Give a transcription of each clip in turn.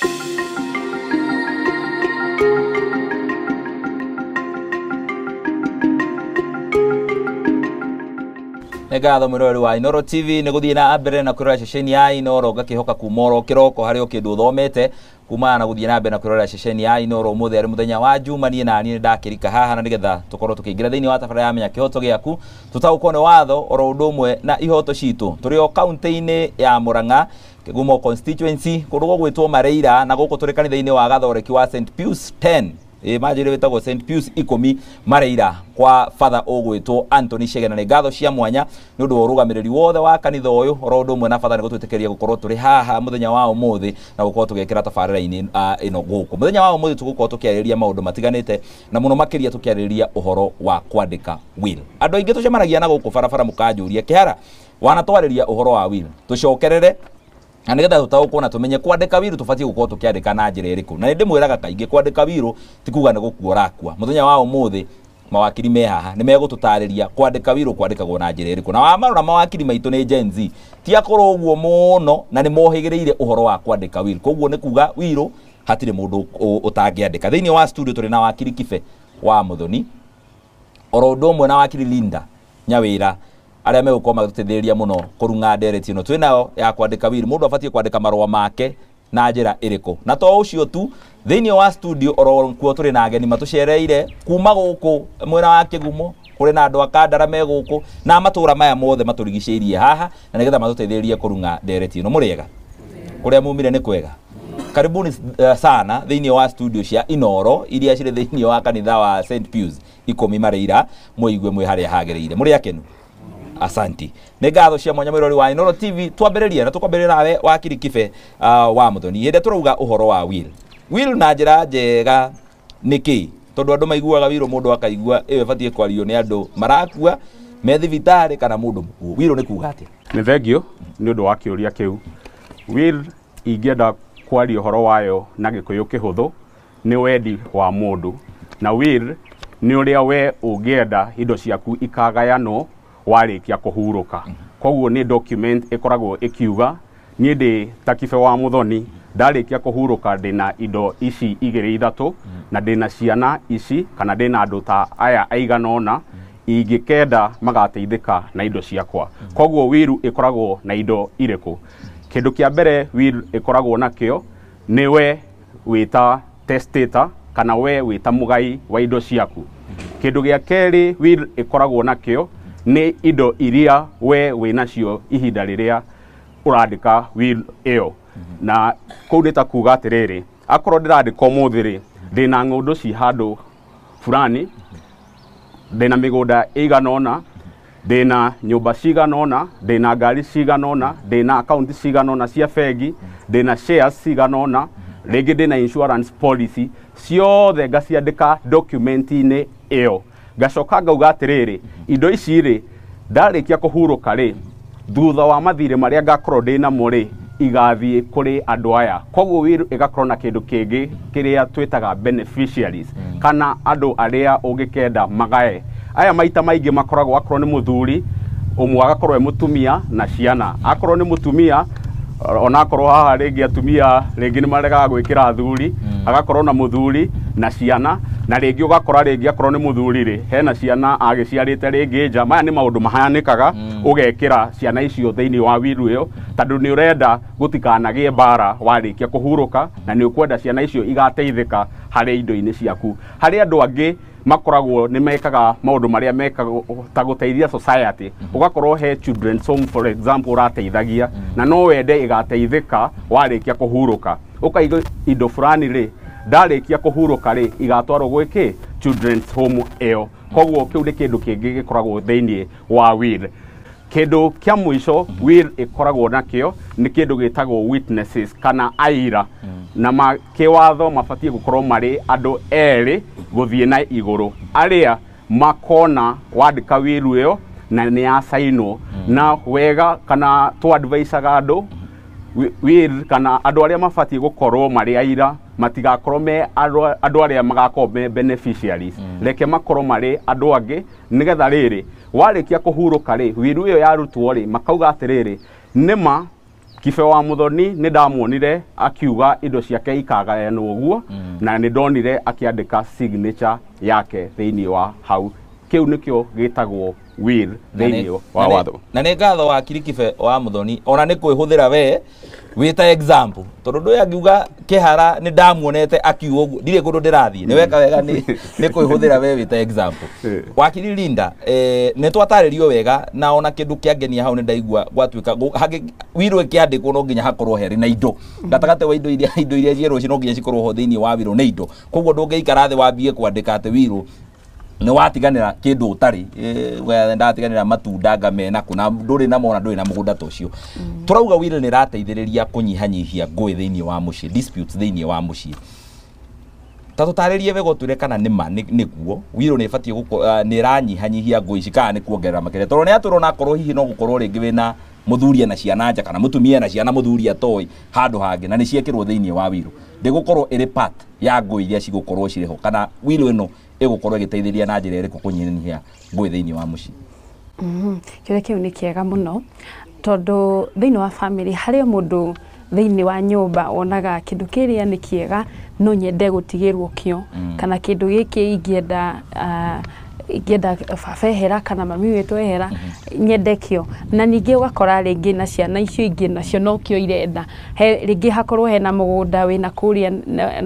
Nĩ ngatho mwĩroreri wa Inooro TV nĩ gũthiĩ na mbere na kwĩrorera ceceni ya Inooro ngakĩhoka kuma oro kĩroko harĩ o kĩndũ ũthomete kumana na gũthiĩ na mbere na kwĩrorera ceceni ya Inooro. Ũmũthĩ arĩ mũthenya wa Juma, niĩ na niĩ nĩndakĩrika haha na nĩgetha tũkorwo tũkĩingĩra thĩinĩ wa tabarĩra ya Menya Kĩhoto Gĩaku, tũtaũkwo nĩ watho oro ũndũ ũmwe na ihoto citũ. Tũrĩ o kaunti-inĩ ya Murang'a, Kĩgumo constituency, kũndũ gũgwĩtwo Mareira, na gũkũ tũrĩ kanitha-inĩ wa Gathoreki wa St Pius 10 manjĩrĩ wĩtagwo St Pius 10 Mareira, kwa Father ũgwĩtwo Anthony Chege. Na nĩ ngatho cia mwanya nĩ ũndũ wa ũrũgamĩrĩri wothe wa kanitha ũyũ oro ũndũ ũmwe na Father nĩ gũtwĩtĩkĩria gũkorwo tũrĩ haha mũthenya wa ũmũthĩ na gũkorwo tũgĩkĩra tabarĩra-inĩ ĩno gũkũ. Mũthenya wa ũmũthĩ tũgũkorwo tũkĩarĩrĩria maũndũ matiganĩte na mũno makĩria tũkĩarĩrĩria ũhoro wa kwandĩka will. Andũ aingĩ tũcemanagia na gũkũ barabara mũkanjũria kĩhara wanatwarĩria ũhoro wa will, tũcokerere na nĩgetha tũtaũkwo na tũmenye kwandĩka will tũbatiĩ gũkorwo tũkĩandĩka na njĩra ĩrĩkũ. Na nĩndĩmwĩraga kaingĩ kwandĩka will ti kuga nĩ gũkua ũrakua. Mũthenya wa ũmũthĩ mawakiri me haha nĩ megũtũtarĩria kwandĩka will kwandĩkagwo na njĩra ĩrĩkũ. Na wamarora mawakiri maitũ nĩ Gen Z, ti akũrũ ũguo mũno na nĩ mohĩgĩrĩire ũhoro wa kwandĩka will. Koguo nĩ kuga will hatirĩ mũndũ ũtangĩandĩka. Thĩinĩ wa studio tũrĩ na wakiri Kibe wa Muthoni oro ũndũ ũmwe na wakiri Linda Nyawĩra, arĩa megũkorwo magĩtũteithĩrĩria mũno kũrung'a ndereti ĩno twĩ nayo ya kwandĩka will. Mũndũ abatiĩ kwandĩka marũa make na njĩra ĩrĩkũ? Na to ũcio tu, thĩinĩ wa studio oro kuo tũrĩ na ageni matũcereire kuma gũkũ mwena wa Kĩgumo, kũrĩ na andũ a Kandara me gũkũ na matũra maya mothe matũrigicĩirie haha, na nĩgetha matũteithĩrĩrie kũrung'a ndereti ĩno. Mũrĩega kũrĩa mumire nĩ kwega? Karibuni sana thĩinĩ wa studio cia Inooro iria cirĩ thĩinĩ wa kanitha wa St Pius 10 Mareira. Mũigue mwĩ harĩa hagĩrĩire, mũrĩ akenu? Asanti. Nĩ ngatho cia mwanya mwĩrori wa Inooro TV. Twambĩrĩrie na tũkwambĩrĩria nawe wakiri Kibe wa Muthoni. Hĩndĩ tũrauga ũhoro wa will, will na njĩra njega nĩ kĩ? Tondũ andũ maiguaga will mũndũ akaigua ĩyo ĩbatiĩ kwario nĩ andũ marakua me thibitarĩ kana mũndũ mũkuũ. Will nĩ kuga atĩa? Nĩ thengio nĩ ũndũ wa kĩũria kĩu. Will ingĩenda kwaria ũhoro wayo na Gĩkũyũ kĩhũthũ nĩ wendi wa mũndũ, na will nĩ ũrĩa we ũngĩenda indo ciaku ikagayanwo warĩkia kũhurũka. Koguo nĩ document ĩkoragwo ĩkiuga niĩ ndĩ ta Kibe wa Muthoni, ndarĩkia kũhurũka ndĩna indo ici igĩrĩ ithatũ, na ndĩna ciana ici kana ndĩna andũ ta aya aigana ũna ingĩkenda magateithĩka na indo ciakwa. Koguo will ĩkoragwo na indo irĩkũ? Kĩndũ kĩa mbere will ĩkoragwo nakĩo nĩ we wĩta testator kana we wĩta mũgai wa indo ciaku. Kĩndũ gĩa kerĩ will ĩkoragwo nakĩo nĩ indo iria we wĩnacio ihinda rĩrĩa ũrandĩka will ĩyo. Na kũu nĩ ta kuga atĩrĩrĩ, akorwo ndĩrandĩka ũmũthĩ rĩ, ndĩna ng'ũndũ ci handũ fulani, ndĩna mĩgũnda ĩigana ũna, ndĩna nyũmba cigana ũna, ndĩna ngari cigana ũna, ndĩna akaunti cigana ũna cia bengi, ndĩna shares cigana ũna, rĩngĩ ndĩna insurance policy, ciothe ngaciandĩka document-inĩ ĩyo. Ngacoka ngauga atĩrĩrĩ, indo ici rĩ, ndarĩkia kũhurũka rĩ, thutha wa mathirĩ marĩa ngakorwo ndĩnamo rĩ, igathiĩ kũrĩ andũ aya. Koguo will ĩgakorwo na kĩndũ kĩngĩ kĩrĩa twĩtaga beneficiaries, kana andũ arĩa ũngĩkenda magae. Aya maita maingĩ makoragwo akorwo nĩ mũthuri ũmwe, agakorwo e mũtumia na ciana. Akorwo nĩ mũtumia, onakorwo haha rĩngĩ atumia rĩngĩ nĩ maregaga gwĩkĩra athuri, agakorwo na mũthuri na ciana, na rĩngĩ ũgakora rĩngĩ akorwo nĩ mũthuri rĩ, hena ciana agĩciarĩte rĩngĩ nja. Maya nĩ maũndũ mahanĩkaga, ũgekĩra ciana icio thĩinĩ wa will ĩyo tondũ nĩ ũrenda gũtikanagĩe mbara warĩkia kũhurũka, na nĩ ũkwenda ciana icio igateithĩka harĩ indo-inĩ ciaku. Harĩ andũ angĩ makoragwo nĩ mekaga maũndũ marĩa mekaga ta gũteithia society, ũgakorwo he children's home, for example, ũrateithagia na no wende ĩgateithĩka warĩkia kũhurũka, ũkaiga indo fulani rĩ, ndarĩkia kũhurũka rĩ, igatwarwo gwĩkĩ children's home ĩyo. Koguo kĩu nĩ kĩndũ kĩngĩ gĩkoragwo thĩinĩ wa will. Kĩndũ kĩa mũico will ĩkoragwo nakĩo nĩ kĩndũ gĩtagwo witnesses kana aira, na kĩwatho mabatiĩ gũkorwo marĩ andũ erĩ gũthiĩ na igũrũ, arĩa makona wandĩka will ĩyo na nĩ yacainwo na wega. Kana tũ-advisaga andũ will kana andũ arĩa mabatiĩ gũkorwo marĩ aira matigakorwo me andũ arĩa magakorwo me beneficiaries, reke makorwo marĩ andũ angĩ, nĩgetha rĩrĩ warĩkia kũhurũka rĩ, will ĩyo yarutwo rĩ, makauga atĩrĩrĩ, nĩma Kibe wa Muthoni nĩ ndamuonire akiuga indo ciake ikagayanwo ũguo, na nĩ ndonire akĩandĩka signature yake thĩinĩ wa hau. Kĩu nĩkĩo gĩtagwo will thĩinĩ wa watho. Na nĩ ngatho wakiri Kibe wa Muthoni, ona nĩ kwĩhũthĩra we wĩta example, tondũ ndũyũ angiuga Kĩhara nĩ ndamuonete akiuga ũguo, ndirĩ kũndũ ndĩrathiĩ, nĩ weka wega nĩ kwĩhũthĩra we wĩta example. Wakiri Linda, nĩ twatarĩrio wega, na ona kĩndũ kĩangenia hau nĩ ndaigua gwatuĩka will ĩkĩandĩkwo no nginya hakorwo herĩ na indo gatagatĩ wa indo iria cierwo no nginya cikorwo ho thĩinĩ wa will nĩ indo. Koguo ndũngĩikara thĩ wambie kwandĩka atĩ will nĩ watiganĩra kĩndũ ũtarĩ, ndatiganĩra matunda ngamena kũ na ndũrĩ na mona, ndũrĩ na mũgũnda ta ũcio. Tũrauga will nĩ ĩrateithĩrĩria kũnyihanyihia ngũĩ thĩinĩ wa mũciĩ, disputes thĩinĩ wa mũciĩ. Ta tũtarĩrie wega ũtwĩre kana nĩ ma nĩguo will nĩ ĩbatiĩ nĩ ĩranyihanyihia ngũĩ ici kana nĩ kuongerera makĩria, tondũ nĩ atwĩrwo onakorwo hihi no gũkorwo rĩngĩ wĩna mũthuri na ciana nja kana mũtumia na ciana mũthuri atoĩ handũ hangĩ, na nĩ ciekĩrwo thĩinĩ wa will, ndĩgũkorwo ĩrĩ part ya ngũĩ iria cigũkorwo cirĩ ho, kana will ĩno ĩgũkorwo ĩgĩteithĩrĩria na njĩra ĩrĩkũ kũnyihanyihia ngũĩ thĩinĩ wa mũciĩ? Kĩũria kĩu nĩ kĩega mũno, tondũ thĩinĩ wa family harĩ mũndũ thĩinĩ wa nyũmba wonaga kĩndũ kĩrĩa nĩ kĩega no nyende gũtigĩrwo kĩo, kana kĩndũ gĩkĩ ingĩenda baba ehera kana mami witũ ehera nyende kĩo. Na ningĩ ũgakora rĩngĩ na ciana icio ingĩ nacio no kĩo irenda, rĩngĩ hakorwo hena mũgũnda wĩna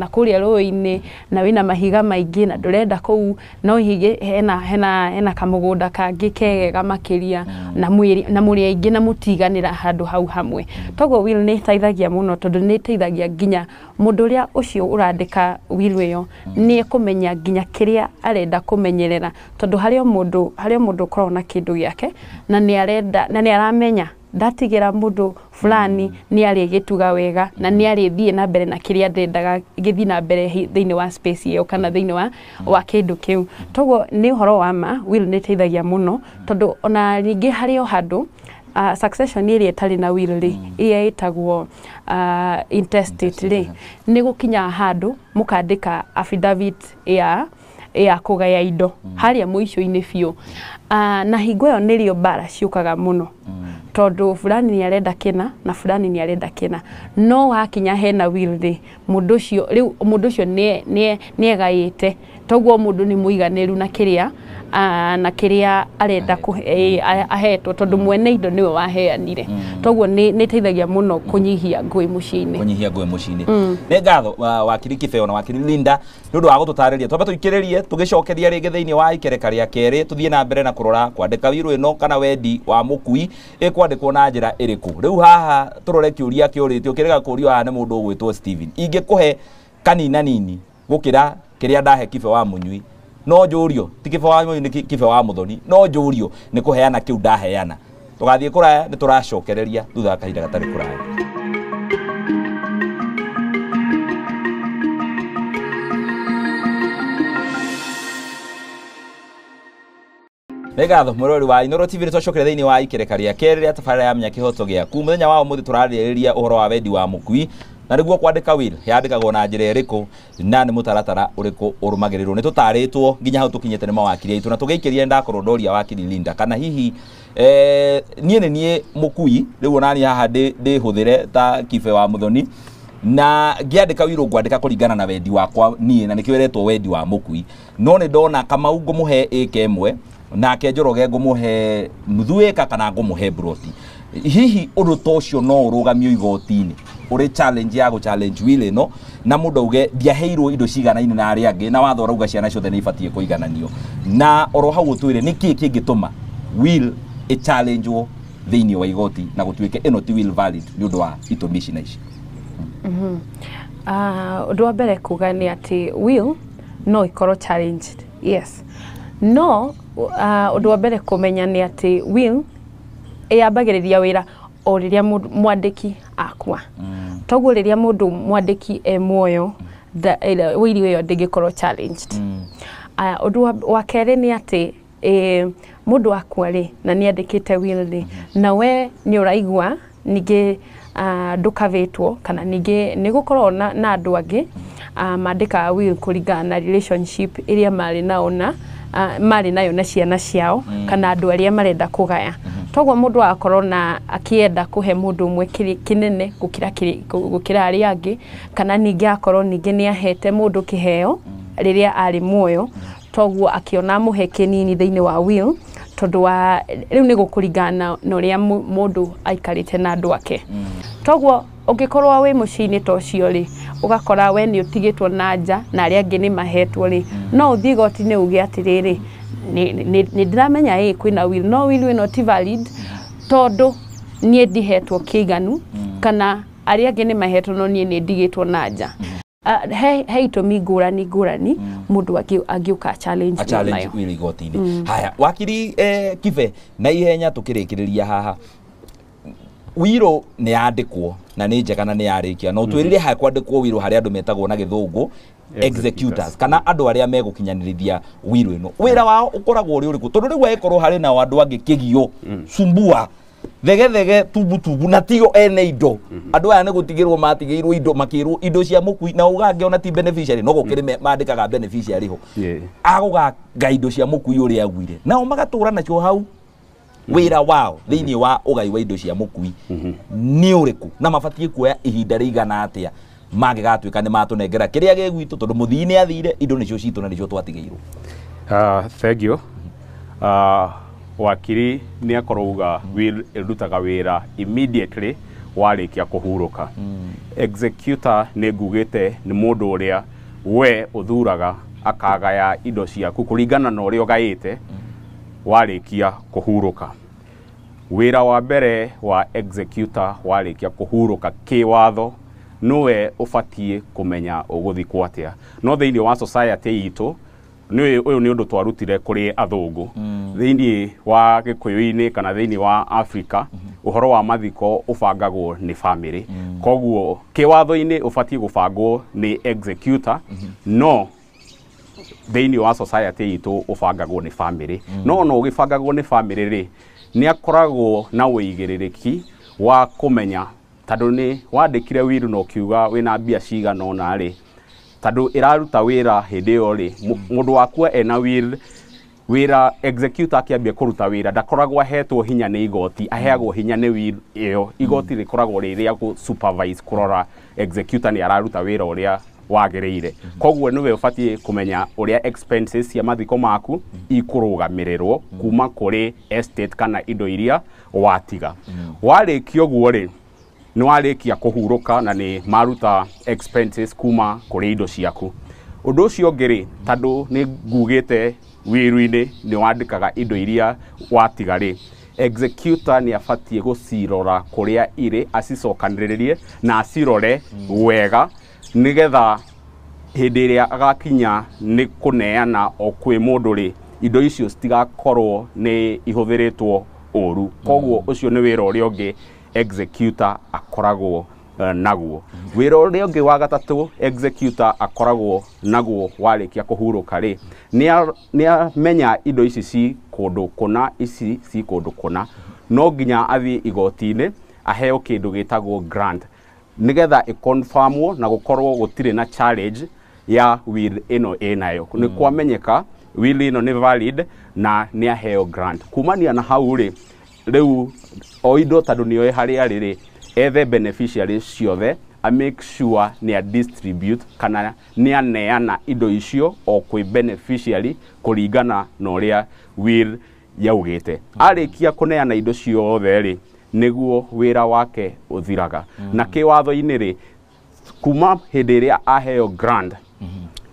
kũrĩa rũĩ-inĩ na wĩna mahiga maingĩ na ndũrenda kũu, no hihi hena kamũgũnda kangĩ kegega makĩria, na mũrĩ aingĩ na mũtiganĩra handũ hau hamwe. Toguo will nĩ ĩteithagia mũno, tondũ nĩ ĩteithagia nginya mũndũ ũrĩa ũcio ũrandĩka will ĩyo nĩ ekũmenya nginya kĩrĩa arenda kũmenyerera, tondũ harĩ mũndũ ũkoragwo na kĩndũ gĩake na nĩ arenda na nĩ aramenya ndatigĩra mũndũ fulani nĩ arĩgĩtuga wega na nĩ arĩthiĩ na mbere na kĩrĩa ndendaga gĩthiĩ na mbere thĩinĩ wa space ĩyo kana thĩinĩ wa kĩndũ kĩu. Toguo nĩ ũhoro wa ma will nĩ ĩteithagia mũno, tondũ ona ningĩ harĩ o handũ succession ĩrĩa ĩtarĩ na will rĩ, ĩrĩa ĩtagwo intestate rĩ, nĩ gũkinya handũ mũkandĩka affidavit ya kũgaya indo harĩa mũico-inĩ biũ, na hingo ĩyo nĩrĩo mbara ciũkaga mũno, tondũ fulani nĩ arenda kĩna na fulani nĩ arenda kĩna, no wakinya hena will rĩ, mũndũ ũcio rĩu mũndũ ũcio nĩ egaĩte, toguo mũndũ nĩ mũiganĩru na kĩrĩa na kĩrĩa arenda ahetwo, tondũ mwene indo nĩwe waheanire. Toguo nĩ ĩteithagia mũno kũnyihia ngũĩ mũciĩ-inĩ. Kũnyihia ngũĩ mũciĩ-inĩ. Nĩ ngatho wakiri Kibeo na wakiri Linda nĩ ũndũ wa gũtũtarĩria. Twambe tũikĩrĩrie tũgĩcokeria rĩngĩ thĩinĩ wa ikereka rĩa kerĩ, tũthiĩ na mbere na kũrora kwandĩka will ĩno kana wendi wa mũkui ĩkwandĩkwo na njĩra ĩrĩkũ. Rĩu haha tũrore kĩũria kĩũrĩtio kĩrĩa kũrio haha nĩ mũndũ ũgwĩtwo Steven. Ingĩkũhe kanina nini gũkĩra kĩrĩa ndahe Kibe wa Mũnyui, no njũrio ti Kibe wa Mũnyui nĩ Kibe wa Muthoni, no njũrio nĩ kũheana kĩu ndaheana. Tũgathiĩ kũraya nĩ tũracokereria thutha wa kahinda gatarĩ kũraya. Nĩ ngatho mũrori wa Inooro TV, nĩ twacokeria thĩinĩ wa ikereka rĩa kerĩ rĩa tabarĩra ya Menya Kĩhoto Gĩaku. Mũthenya wa ũmũthĩ tũrarĩrĩria ũhoro wa wendi wa mũkui, na nĩguo kwandĩka will yandĩkagwo na njĩra ĩrĩkũ na nĩ mũtaratara ũrĩkũ ũrũmagĩrĩrwo. Nĩ tũtarĩtwo nginya hau tũkinyĩte nĩ mawakiri aitũ, na tũgĩikĩria ndakorwo ndoria wakiri Linda kana hihi niĩ nĩ niĩ mũkui rĩu ona niĩ haha ndĩhũthĩre ta Kibe wa Muthoni, na ngĩandĩka will ngwandĩka kũringana na wendi wakwa niĩ, na nĩkĩo ĩretwo wendi wa mũkui. No nĩ ndona Kamau ngũmũhe ĩka ĩmwe, nake Njoroge ngũmũhe nuthu ĩka kana ngũmũhe broti. Hihi ũndũ ta ũcio no ũrũgamio igoti-inĩ ũrĩ challenge ya gũ challenge will ĩno, na mũndũ auge ndiaheirwo indo ciganaine na arĩa angĩ, na watho ũrauga ciana ciothe nĩ ibatiĩ kũigananio, na oro hau ũtwĩre nĩ kĩĩ kĩngĩtũma will ĩ challenge-wo thĩinĩ wa igoti na gũtuĩke ĩno ti will valid nĩ ũndũ wa itũmi ici na ici. Ũndũ wa mbere kuga nĩ atĩ will no ĩkorwo challenged, yes, no ũndũ wa mbere kũmenya nĩ atĩ will ĩyambagĩrĩria wĩra o rĩrĩa mwandĩki akua. Toguo rĩrĩa mũndũ mwandĩki e muoyo, will ĩyo ndĩngĩkorwo challenged. Ũndũ wa kerĩ nĩ atĩ mũndũ akua rĩ na nĩ andĩkĩte will rĩ, na we nĩ ũraigua ningĩ ndũkavĩtwo, kana ningĩ nĩ gũkorwo na andũ angĩ mandĩkaga will kũringana na relationship ĩrĩa marĩ nao na marĩ nayo na ciana ciao kana andũ arĩa marenda kũgaya. Toguo mũndũ agakorwo na akĩenda kũhe mũndũ ũmwe kĩnene gũkĩra gũkĩra arĩa angĩ, kana ningĩ akorwo ningĩ nĩ ahete mũndũ kĩheo rĩrĩa arĩ muoyo, toguo akĩona amũhe kĩnini thĩinĩ wa will, tondũ wa rĩu nĩ gũkũringana na ũrĩa mũndũ aikarĩte na andũ ake. Toguo ũngĩkorwo wĩ mũciĩ-inĩ ta ũcio rĩ, ũgakora we nĩ ũtigĩtwo na nja na arĩa angĩ nĩ mahetwo rĩ, no ũthiĩ igoti-inĩ uge atĩrĩrĩ, nĩ ndĩramenya ĩ kwĩna will, no will ĩno ti valid tondũ niĩ ndihetwo kĩiganu, kana arĩa angĩ nĩ mahetwo no niĩ nĩ ndigĩtwo na nja. He itũmi ngũrani ngũrani mũndũ angĩũka challenge a challenge nayo. Will igoti-inĩ. Haya, wakiri Kibe, na ihenya tũkĩrĩkĩrĩria haha, wiro nĩ yandĩkwo na nĩ njega na nĩ yarĩkia, no twĩrire ha kwandĩkwo wiro harĩ andũ metagwo na gĩthũngũ executors, kana andũ arĩa megũkinyanĩrithia wiro ĩno. Wĩra wao ũkoragwo ũrĩ ũrĩkũ? Tondũ rĩu agĩkorwo harĩ nao andũ angĩ kĩgio sumbua thegethege tumbutumbu na tio ene indo, andũ aya nĩ gũtigĩrwo matigĩirwo indo, makĩrwo indo cia mũkui na ũgangĩ ona ti beneficiary, no gũkĩrĩ mandĩkaga beneficiary ho agũganga indo cia mũkui ũrĩa agwire, nao magatũra nacio hau. Wĩra wao thĩinĩ wa ũgai wa indo cia mũkui nĩ ũrĩkũ, na mabatiĩ kuoya ihinda rĩigana atĩa mangĩgatuĩka nĩ matũnengera kĩrĩa gĩ gwitũ, tondũ mũthii nĩ athire, indo nĩcio citũ na nĩcio twatigĩirwo? Thank you. Wakiri nĩ akorwo uga will ĩrutaga wĩra immediately warĩkia kũhurũka. Executor nĩ ngugĩte nĩ mũndũ ũrĩa we ũthuraga akagaya indo ciaku kũringana na ũrĩa ũgaĩte warĩkia kũhurũka. Wĩra wa mbere wa executor warĩkia kũhurũka kĩwatho, nĩwe ũbatiĩ kũmenya ũgũthikwo atĩa. No thĩinĩ wa society itũ, nĩ ũyũ nĩ ũndũ twarutire kũrĩ athũngũ. Thĩinĩ wa gĩkũyũ-inĩ kana thĩinĩ wa Afrika, ũhoro wa mathiko ũbangagwo nĩ family. Koguo kĩwatho-inĩ ũbatiĩ gũbangwo nĩ executor, no thĩinĩ wa society itũ ũbangagwo nĩ family. No ona ũgĩbangagwo nĩ family rĩ, nĩ akoragwo na ũigĩrĩrĩki wa kũmenya, tondũ nĩ wandĩkire will na ũkiuga wĩna mbia cigana ũna rĩ, tondũ ĩraruta wĩra hĩndĩ ĩyo rĩ, mũndũ wakua ena will, wĩra executor akĩambia kũruta wĩra ndakoragwo ahetwo hinya nĩ igoti, aheagwo hinya nĩ will ĩyo. Igoti rĩkoragwo rĩ rĩa gũ supervise, kũrora executor nĩ araruta wĩra ũrĩa wagĩrĩire. Koguo nĩwe ũbatiĩ kũmenya ũrĩa expenses cia mathiko maku ikũrũgamĩrĩrwo kuma kũrĩ estate kana indo iria watiga. Warĩkia ũguo rĩ, nĩ warĩkia kũhurũka na nĩ maruta expenses kuma kũrĩ indo ciaku. Ũndũ ũcio ũngĩ rĩ, tondũ nĩ ngugĩte wĩru-inĩ nĩ wandĩkaga indo iria watiga rĩ, executor nĩ abatiĩ gũcirora kũrĩa irĩ, acicokanĩrĩrie na acirore wega, nĩgetha hĩndĩ ĩrĩa agakinya nĩ kũneana o kwĩ mũndũ rĩ, indo icio citigakorwo nĩ ihũthĩrĩtwo ũru. Koguo ũcio nĩ wĩra ũrĩa ũngĩ executor akoragwo naguo. Wĩra ũrĩa ũngĩ wa gatatũ executor akoragwo naguo warĩkia kũhurũka rĩ, nĩ amenya indo ici ci kũndũ kũna, ici ci kũndũ kũna, no nginya athiĩ igoti-inĩ aheo kĩndũ gĩtagwo grant, nĩgetha ĩconfirmwo na gũkorwo gũtirĩ na challenge ya will ĩno ĩnayo. Nĩ kwamenyeka will ĩno nĩ valid na nĩ aheo grant. Kumania na hau rĩ, rĩu o indo tondũ nĩoĩ harĩa arĩ rĩ, ethe beneficiaries ciothe, a make sure nĩ a distribute kana nĩ aneana indo icio o kwĩ beneficiary kũringana na ũrĩa will yaugĩte. Arĩkia kũneana indo ciothe rĩ, nĩguo wĩra wake ũthiraga. Na kĩwatho-inĩ rĩ, kuma hĩndĩ ĩrĩa aheo grant,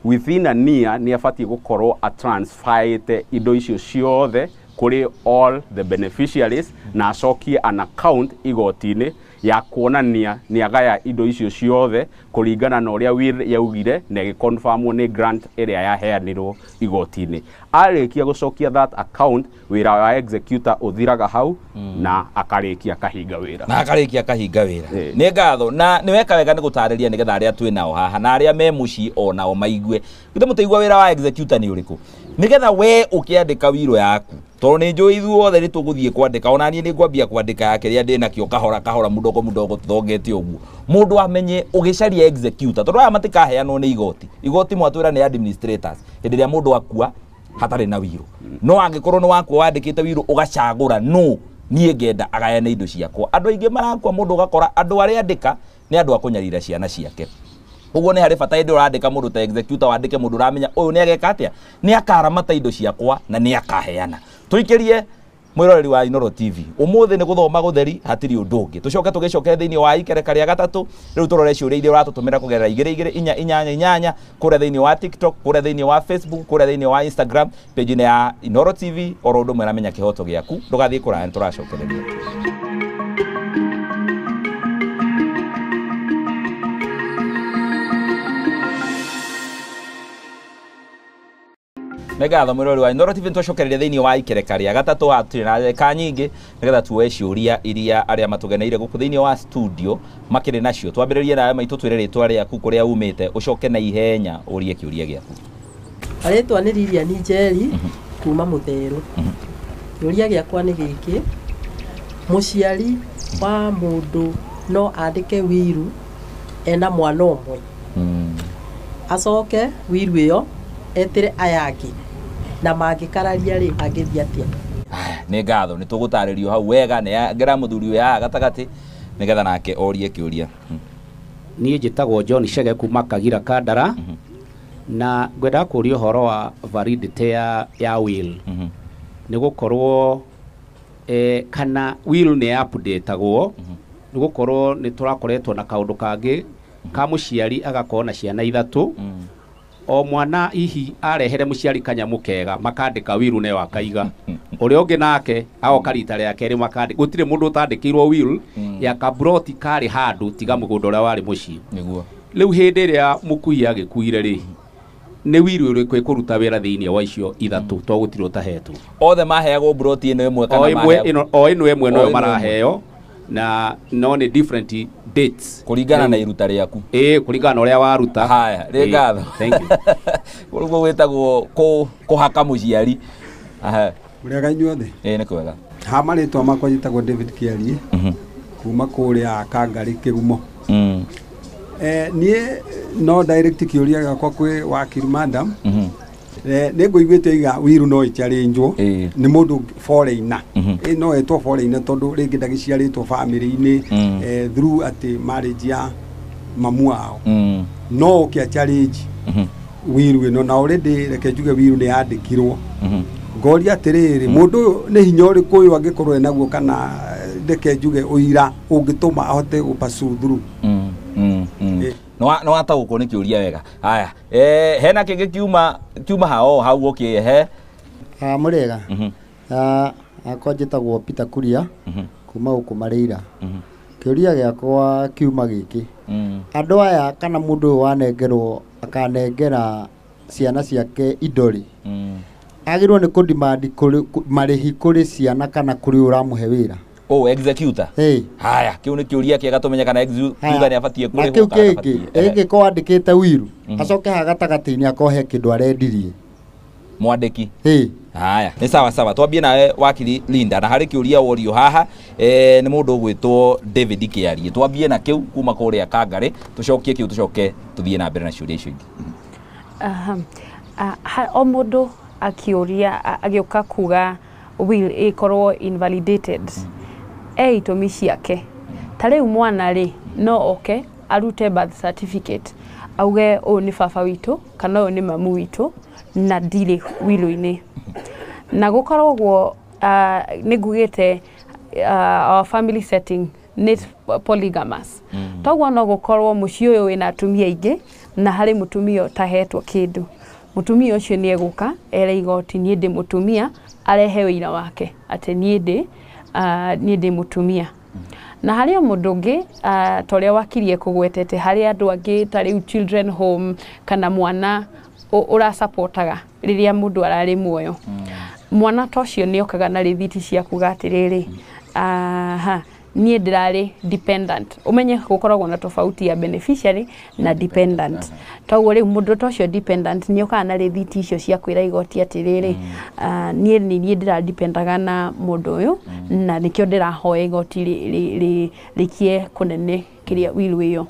within a year nĩ abatiĩ gũkorwo atransferĩte indo icio ciothe kũrĩ all the beneficiaries, na acokie an account igoti-inĩ ya kuonania nĩ agaya indo icio ciothe kũringana na ũrĩa will yaugire na ĩgĩconfirmwo nĩ grant ĩrĩa yaheanirwo igoti-inĩ. Arĩkia gũcokia that account, wĩra wa executor ũthiraga hau na akarĩkia akahinga wĩra. Na akarĩkia akahinga wĩra. Nĩ ngatho na nĩ weka wega nĩ gũtarĩria, nĩgetha arĩa twĩ nao haha na arĩa me mũciĩ o nao maigue. Githĩ mũtaigua wĩra wa executor nĩ ũrĩkũ, nĩgetha we ũkĩandĩka wiro yaku, tondũ nĩ njũĩ ithuothe nĩ tũgũthiĩ kwandĩka, ona niĩ nĩ ngwambia kwandĩka ya kĩrĩa ndĩ nakĩo kahora kahora, mudogo mudogo, tũthongete ũguo, mũndũ amenye ũgĩcaria executor, tondũ aya matikaheanwo nĩ igoti. Igoti mwatwĩra nĩ administrators. Hĩndĩ ĩrĩa mũndũ akua Hatarĩ na wiru. No angĩkorwo nĩ wakua wandĩkĩte wiru ũgacagũra no niĩ ngenda agayane indo ciakwa. Andũ aingĩ marakua mũndũ ũgakora andũ arĩa andĩka nĩ andũ a kũnyarira ciana ciake. Ũguo nĩ harĩ bata hĩndĩ ũrandĩka mũndũ ta executor wandĩke mũndũ ũramenya ũyũ nĩ ageka atĩa, nĩ akaramata indo ciakwa na nĩ akaheana. Tũikĩrie mwĩroreri wa Inooro TV ũmũthĩ nĩ gũthoma gũtheri hatirĩ ũndũ ũngĩ. Tũcoke tũgĩcoke thĩinĩ wa ikereka rĩa gatatũ rĩu tũrore ciũria iria ũratũtũmĩra kũgerera 2 2 4 8 8 kũrĩa thĩinĩ wa TikTok, kũrĩa thĩinĩ wa Facebook, kũrĩa thĩinĩ wa Instagram page-inĩ ya Inooro TV oro ũndũ ũmwe na Menya Kĩhoto Gĩaku. Ndũgathiĩ kũraya nĩ tũracokereria. Nĩ ngatho mwĩroreri wa Inooro TV nĩtwacokereria thĩinĩ wa ikereka rĩa gatatũ hatirĩ na ndagĩka nyingĩ nĩgetha tuoe ciũria iria arĩa matũgeneire gũkũ thĩinĩ wa studio makĩrĩ nacio. Twambĩrĩrie nawe maitũ, twĩre rĩtwa rĩaku, kũrĩa umĩte, ũcoke na ihenya ũrie kĩũria gĩaku. Rĩtwa nĩ Lilian Njeri kuma Mũtherũ. Kĩũria gĩakwa nĩ gĩkĩ, mũciari wa mũndũ no andĩke wiru ena mwana ũmwe, acoke wiru ĩyo etĩre aya angĩ, na mangĩkararia rĩ angĩthiĩ atĩa? Nĩ ngatho, nĩ tũgũtarĩrio hau wega nĩ ngera mũthuri ũyũ haha gatagatĩ nĩgetha nake orie kĩũria. Niĩ njĩtagwo John Chege kuma Kagira Kandara, na ngwendaga kũũria ũhoro wa validity ya will. Nĩ gũkorwo kana will nĩ updateagwo, nĩ gũkorwo nĩ tũrakoretwo na kaũndũ kangĩ ka mũciari agakorwo na ciana ithatũ, o mwana hihi arehere mũciari kanyamũ kega makandĩka wiru nayo akaiga, ũrĩa ũngĩ nake agoka rita rĩa kerĩ makandĩka. Gũtirĩ mũndũ ũtandĩkĩirwo will ya kaburoti karĩ handũ tiga mũgũnda ũrĩa warĩ mũciĩ. Nĩguo. Rĩu hĩndĩ ĩrĩa mũkui agĩkuire rĩ, nĩ wiru ũrĩkũ ĩkũruta wĩra thĩinĩ wa icio ithatũ to gũtirĩ ũtahetwo? Othe maheagwo buroti ĩno ĩmwe kana maheagwo o ĩno ĩmwe noyo maraheo, na no nĩ different dates kũringana na iruta rĩaku. Ĩĩ, kũringana na ũrĩa waruta. Haya, nĩ ngatho. Thank you. Ũguo wĩtagwo kũhaka mũciari. Mũrĩega inyuothe? Ĩĩ, nĩ kwega. Ha marĩtwa makwa njĩtagwo David Kĩarie kuma kũrĩa Kangarĩ Kĩgumo. Niĩ no direct kĩũria gĩakwa kwĩ wakiri madam. Nĩ ngũiguĩte iga wiru no ĩchallengewo nĩ mũndũ foreigner. No etwo foreigner tondũ rĩngĩ ndagĩciarĩtwo family-inĩ through atĩ marriage ya mamu wao. No ũkĩa challenge wiru ĩno, na already reke njuge wiru nĩ yandĩkirwo. Ngoria atĩrĩrĩ, mũndũ ũyũ nĩ hinya ũrĩkũ ũyũ angĩkorwo enaguo, kana reke njuge ũira ũngĩtũma ahote gũ pursue through? No wataũkwo nĩ kĩũria wega. Haya, hena kĩngĩ kiuma hao hau ũkĩhe? Mũrĩega. Akwa njĩtagwo Peter Kuria kuma gũkũ Marĩira. Kĩũria gĩakwa kiuma gĩkĩ, andũ aya kana mũndũ ũyũ wanengerwo akanengera ciana ciake indo rĩ, agĩrĩirwo nĩ kũdemand marĩhi kũrĩ ciana kana kũrĩ ũramũhe wĩra? Oh, executor. Haya, kĩu nĩ kĩũria kĩega tũmenye kana executor nĩ abatiĩ kũrĩhwo kana ndabatiĩ. Ĩngĩkorwo andĩkĩte wiru, acoke haha gatagatĩ-inĩ akorwo he kĩndũ arendirie mwandĩki. Haya, nĩ sawa sawa. Twambie nawe wakiri Linda, na harĩ kĩũria worio haha nĩ mũndũ ũgwĩtwo David Kĩarie. Twambie na kĩu kuma kũrĩa Kangarĩ, tũcokie kĩu tũcoke tũthiĩ na mbere na ciũria icio ingĩ. O mũndũ akĩũria agĩũka kuga will ĩkorwo invalidated, e itũmi ciake. Ta rĩu mwana rĩ no oke arute birth certificate auge ũyũ nĩ baba witũ kana ũyũ nĩ mamu witũ na ndirĩ will-inĩ. Na gũkorwo ũguo nĩ ngugĩte our family setting nĩ polygamous. Toguo no gũkorwo mũciĩ ũyũ wĩna atumia aingĩ na harĩ mũtumia ũtahetwo kĩndũ. Mũtumia ũcio nĩ egũka ere igoti niĩ ndĩ mũtumia, arehe ũira wake atĩ niĩ ndĩ mũtumia. Na harĩ o mũndũ ũngĩ ta ũrĩa wakirie kũgwetete, harĩ andũ angĩ ta rĩu children home kana mwana ũrasapotaga rĩrĩa mũndũ ararĩ muoyo. Mwana ta ũcio nĩ okaga na rĩthiti cia kuga atĩrĩrĩ, aha, Niĩ ndĩrarĩ dependent. Ũmenye gũkoragwo na tofauti ya beneficiary na dependent. Toguo rĩu mũndũ ta ũcio dependent nĩ okaga na rĩthiti icio cia kwĩra igoti atĩrĩrĩ, niĩ nĩ niĩ ndĩradipendaga na mũndũ ũyũ, na nĩkĩo ndĩrahoya igoti rĩkie kũnene kĩrĩa will ĩyo.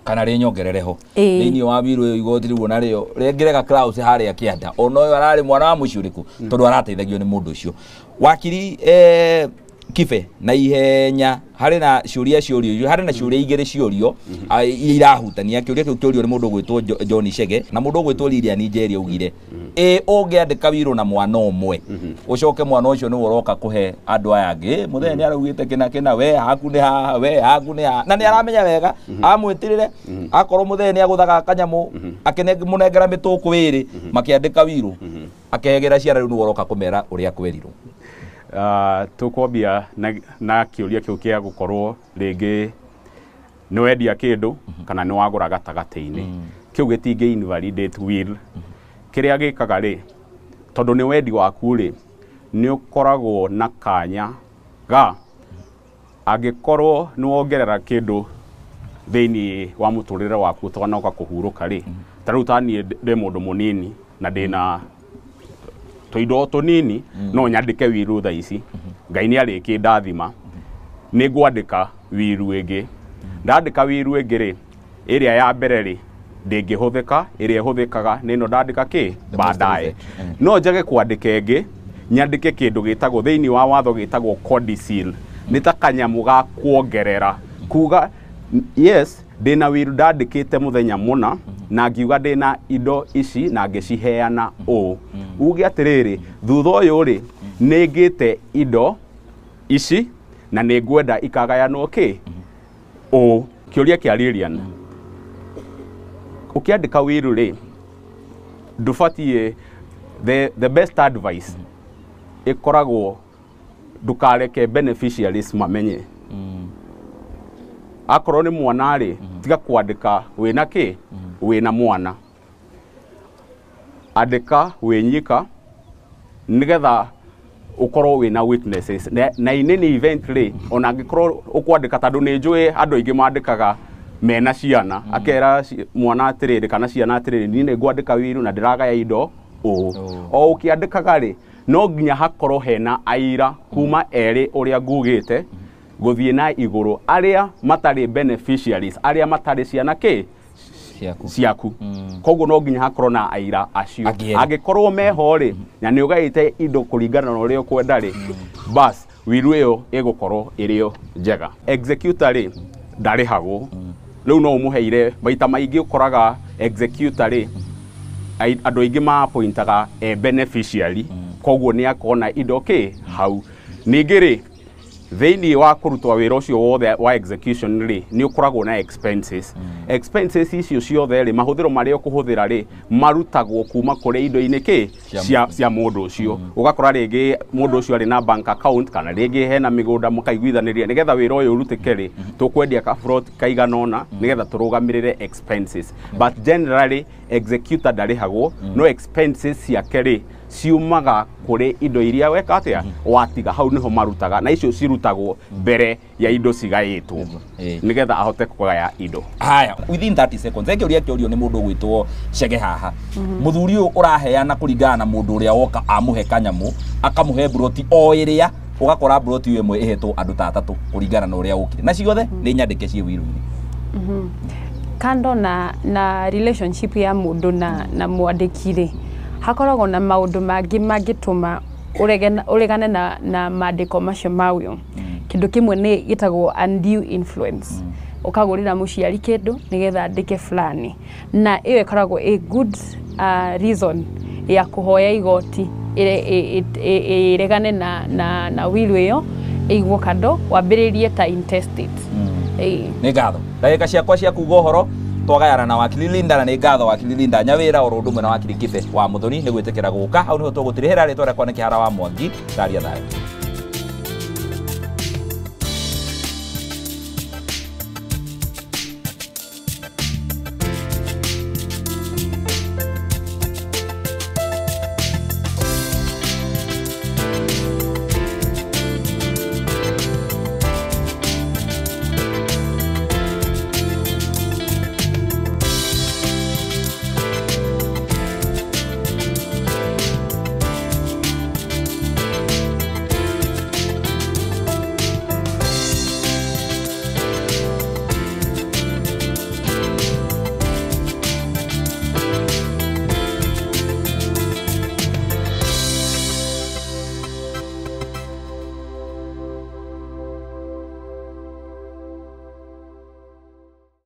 Kana rĩnyongerere ho thĩinĩ wa will ĩyo igoti rĩu onarĩo rĩngĩrega clause harĩa kĩanda ona ũyũ ararĩ mwana wa mũciĩ ũrĩkũ, tondũ arateithagio nĩ mũndũ ũcio. Wakiri Kibe, na ihenya harĩ na ciũria ciũrio, harĩ na ciũria igĩrĩ ciũrio iria irahutania. Kĩũria kĩu kĩũrio nĩ mũndũ ũgwĩtwo John Chege na mũndũ ũgwĩtwo Lilian Njeri augire ĩ ũngĩandĩka wiro na mwana ũmwe ũcoke mwana ũcio nĩwe ũroka kũhe andũ aya angĩ, mũthenya nĩ araugĩte kĩna kĩna, we haku nĩ haha, we haku nĩ haha, na nĩ aramenya wega amwĩtĩrĩre akorwo mũthenya nĩ agũthaga kanyamũ akĩmũnengera mĩtũkũ ĩrĩ makĩandĩka wiro akegera ciana, rĩu nĩwe ũroka kũmera ũrĩa kwerirwo. Tukwambia na kĩũria kĩu kĩa gũkorwo rĩngĩ nĩ wendia kĩndũ kana nĩ wagũra gatagatĩ-inĩ, kĩu gĩtingĩ invalidate will. Kĩrĩa gĩkaga rĩ, tondũ nĩ wendi waku rĩ, nĩ ũkoragwo na kanya ga angĩkorwo nĩ wongerera kĩndũ thĩinĩ wa mũtũrĩre waku ũtanoka kũhurũka rĩ, ta rĩu ta niĩ ndĩ mũndũ mũnini na ndĩna tũindo tũnini, no nyandĩke wiru thaa ici, Ngai nĩ arĩkĩndathima, nĩ ngwandĩka wiru ĩngĩ. Ndandĩka wiru ĩngĩ rĩ, ĩrĩa ya mbere rĩ ndĩngĩhũthĩka, ĩrĩa ĩhũthĩkaga nĩ ĩno ndandĩka kĩ baadaye. No njage kwandĩka ĩngĩ, nyandĩke kĩndũ gĩtagwo thĩinĩ wa watho gĩtagwo codicil, nĩ ta kanyamũ ga kuongerera kuga yes ndĩna wiru ndandĩkĩte mũthenya mũna na ngiuga ndĩna indo ici na ngĩciheana ũũ, uge atĩrĩrĩ thutha ũyũ rĩ nĩ ngĩte indo ici na nĩ ngwenda ikagayanwo kĩ ũũ. Kĩũria kĩa Lilian, ũkĩandĩka wiru rĩ ndũbatiĩ, the best advice ĩkoragwo ndũkareke beneficiaries mamenye. Akorwo nĩ mwana rĩ, tiga kwandĩka wĩna kĩ wĩna mwana, andĩka wĩ nyika nĩgetha ũkorwo wĩna witnesses. Na in any event rĩ, ona angĩkorwo ũkwandĩka, tondũ nĩ njũĩ andũ aingĩ mandĩkaga mena ciana, akera mwana atĩrĩrĩ kana ciana atĩrĩrĩ, niĩ nĩ ngwandĩka wiru na ndĩragaya indo ũũ. O ũkĩandĩkaga rĩ, no nginya hakorwo hena aira kuma erĩ ũrĩa ngugĩte gũthiĩ na igũrũ, arĩa matarĩ beneficiaries, arĩa matarĩ ciana kĩ ciaku. Koguo no nginya hakorwo na aira acio. Angĩkorwo meho rĩ, na nĩ ũgaĩte indo kũringana na ũrĩa ũkwenda rĩ, bas wiru ĩyo ĩgũkorwo ĩrĩ njega. Executor rĩ ndarĩhagwo, rĩu no ũmũheire. Maita maingĩ ũkoraga executor rĩ, andũ aingĩ ma-appointaga beneficiary, koguo nĩ akona indo kĩ hau. Ningĩ rĩ, thĩinĩ wa kũrutwo wĩra ũcio wothe wa execution rĩ, nĩ ũkoragwo na expenses. Expenses icio ciothe rĩ, mahũthĩro marĩa ũkũhũthĩra rĩ, marutagwo kuma kũrĩ indo-inĩ kĩ cia mũndũ ũcio. Ũgakora rĩngĩ mũndũ ũcio arĩ na bank account kana rĩngĩ hena mĩgũnda mũkaiguithanĩria, nĩgetha wĩra ũyũ ũrutĩke rĩ, tũkwendia ka plot kaigana ũna nĩgetha tũrũgamĩrĩre expenses. But generally executor ndarĩhagwo, no expenses ciake rĩ ciumaga kũrĩ indo iria weka atĩa watiga, hau niho marutaga, na icio cirutagwo mbere ya indo cigaĩtwo nĩgetha ahote kũgaya indo. Haya, within 30 seconds kĩũria kĩũrio nĩ mũndũ ũgwĩtwo Chege haha. Mũthuri ũyũ ũraheana kũringana na mũndũ ũrĩa woka amũhe kanyamũ, akamũhe mburoti o ĩrĩa, ũgakora mburoti ĩyo ĩmwe ĩhetwo andũ ta atatũ kũringana na ũrĩa ũkire, na ciothe nĩ nyandĩke ciĩ wiru-inĩ. Kando na relationship ya mũndũ na mwandĩki rĩ, hakoragwo na maũndũ mangĩ mangĩtũma ũregane na mandĩko macio ma will. Kĩndũ kĩmwe nĩ gĩtagwo undue influence. Ũkagũrĩra mũciari kĩndũ nĩgetha andĩke fulani, na ĩyo ĩkoragwo a good reason ya kũhoya igoti ĩregane na will ĩyo ĩigwo kando, wambĩrĩrie ta intestate. Nĩ ngatho ndagĩka ciakwa cia kuga ũhoro twagayana na wakili Linda, na nĩ ngatho wakili Linda Nyawĩra oro ũndũ ũmwe na wakili Kibe wa Muthoni nĩ gwĩtĩkĩra gũka. Hau nĩho tũgũtirĩhĩra. Rĩtwa rĩakwa nĩ Kĩhara wa Mwangi. Caria thayũ.